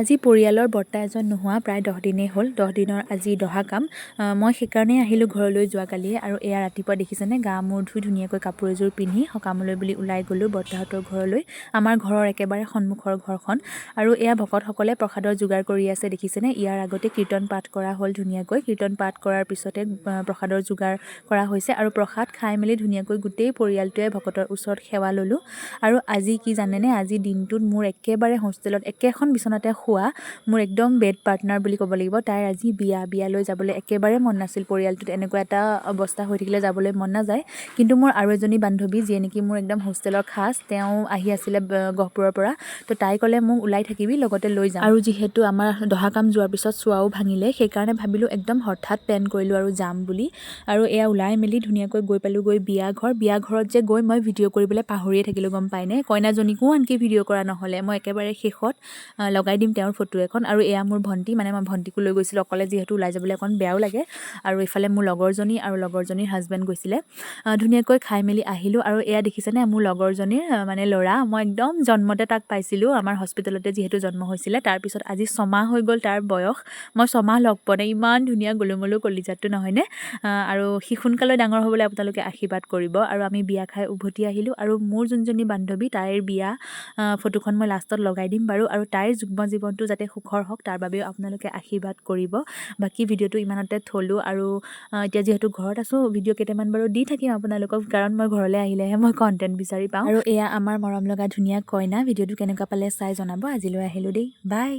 আজি পৰিয়ালৰ বৰ্তা এজন নোহোৱা প্ৰায় 10 দিনেই হ'ল। 10 দিনৰ আজি দহা কাম। মই সেইকাৰণেই আহিলোঁ ঘৰলৈ যোৱাকালিয়ে। আৰু এয়া ৰাতিপুৱা দেখিছেনে, গা মূৰ ধুই ধুনীয়াকৈ কাপোৰ এযোৰ পিন্ধি সকামলৈ বুলি ওলাই গ'লোঁ বৰ্তাহঁতৰ ঘৰলৈ, আমাৰ ঘৰৰ একেবাৰে সন্মুখৰ ঘৰখন। আৰু এয়া ভকতসকলে প্ৰসাদৰ যোগাৰ কৰি আছে, দেখিছেনে? ইয়াৰ আগতে কীৰ্তন পাঠ কৰা হ'ল ধুনীয়াকৈ। কীৰ্তন পাঠ কৰাৰ পিছতে প্ৰসাদৰ যোগাৰ কৰা হৈছে আৰু প্ৰসাদ খাই মেলি ধুনীয়াকৈ গোটেই পৰিয়ালটোৱে ভকতৰ ওচৰত সেৱা ল'লোঁ। আৰু আজি কি জানেনে? আজি দিনটোত মোৰ একেবাৰে হোষ্টেলত একেখন বিচনাতে শোৱা মোৰ একদম বেড পাৰ্টনাৰ বুলি ক'ব লাগিব, তাইৰ আজি বিয়া। বিয়ালৈ যাবলৈ একেবাৰে মন নাছিল। পৰিয়ালটোত এনেকুৱা এটা অৱস্থা হৈ থাকিলে যাবলৈ মন নাযায়। কিন্তু মোৰ আৰু এজনী বান্ধৱী, যিয়ে নেকি মোৰ একদম হোষ্টেলৰ খাচ, তেওঁ আহি আছিলে গহপুৰৰ পৰা। তো তাই ক'লে মোক, ওলাই থাকিবি, লগতে লৈ যাম। আৰু যিহেতু আমাৰ দহা কাম যোৱাৰ পিছত চোৱাও ভাঙিলে, সেইকাৰণে ভাবিলোঁ, একদম হঠাৎ প্লেন কৰিলোঁ আৰু যাম বুলি। আৰু এয়া ওলাই মেলি ধুনীয়াকৈ গৈ পালোঁ গৈ বিয়া ঘৰ। বিয়া ঘৰত যে গৈ মই ভিডিঅ' কৰিবলৈ পাহৰিয়ে থাকিলোঁ, গম পায়নে? কইনাজনীকো আনকি ভিডিঅ' কৰা নহ'লে। মই একেবাৰে শেষত লগাই দিম তেওঁৰ ফটো এখন। আৰু এয়া মোৰ ভণ্টি, মানে মই ভণ্টিকো লৈ গৈছিলোঁ। অকলে যিহেতু ওলাই যাবলৈ অকণ বেয়াও লাগে। আৰু এইফালে মোৰ লগৰজনী আৰু লগৰজনীৰ হাজবেণ্ড গৈছিলে। ধুনীয়াকৈ খাই মেলি আহিলোঁ। আৰু এয়া দেখিছেনে, মোৰ লগৰজনীৰ মানে ল'ৰা। মই একদম জন্মতে তাক পাইছিলোঁ, আমাৰ হস্পিটেলতে যিহেতু জন্ম হৈছিলে। তাৰপিছত আজি 6 মাহ হৈ গ'ল তাৰ বয়স। মই 6 মাহ লগ পোৱা নাই। ইমান ধুনীয়া গোলোমলো কলিজাটো, নহয়নে? আৰু সি সোনকালে ডাঙৰ হ'বলৈ আপোনালোকে আশীৰ্বাদ কৰিব। আৰু আমি বিয়া খাই উভতি আহিলোঁ। আৰু মোৰ যোনজনী বান্ধৱী, তাইৰ বিয়া ফটোখন মই লাষ্টত লগাই দিম বাৰু। আৰু তাইৰ যুগ্ম জীৱনটো যাতে সুখৰ হওক, তাৰ বাবেও আপোনালোকে আশীৰ্বাদ কৰিব। বাকী ভিডিঅ'টো ইমানতে থ'লোঁ। আৰু এতিয়া যিহেতু ঘৰত আছোঁ, ভিডিঅ' কেইটামান বাৰু দি থাকিম আপোনালোকক, কাৰণ মই ঘৰলৈ আহিলেহে মই কণ্টেণ্ট বিচাৰি পাওঁ। আৰু এয়া আমাৰ মৰম লগা ধুনীয়া কইনা। ভিডিঅ'টো কেনেকুৱা পালে চাই জনাব। আজিলৈ আহিলোঁ দেই, বাই।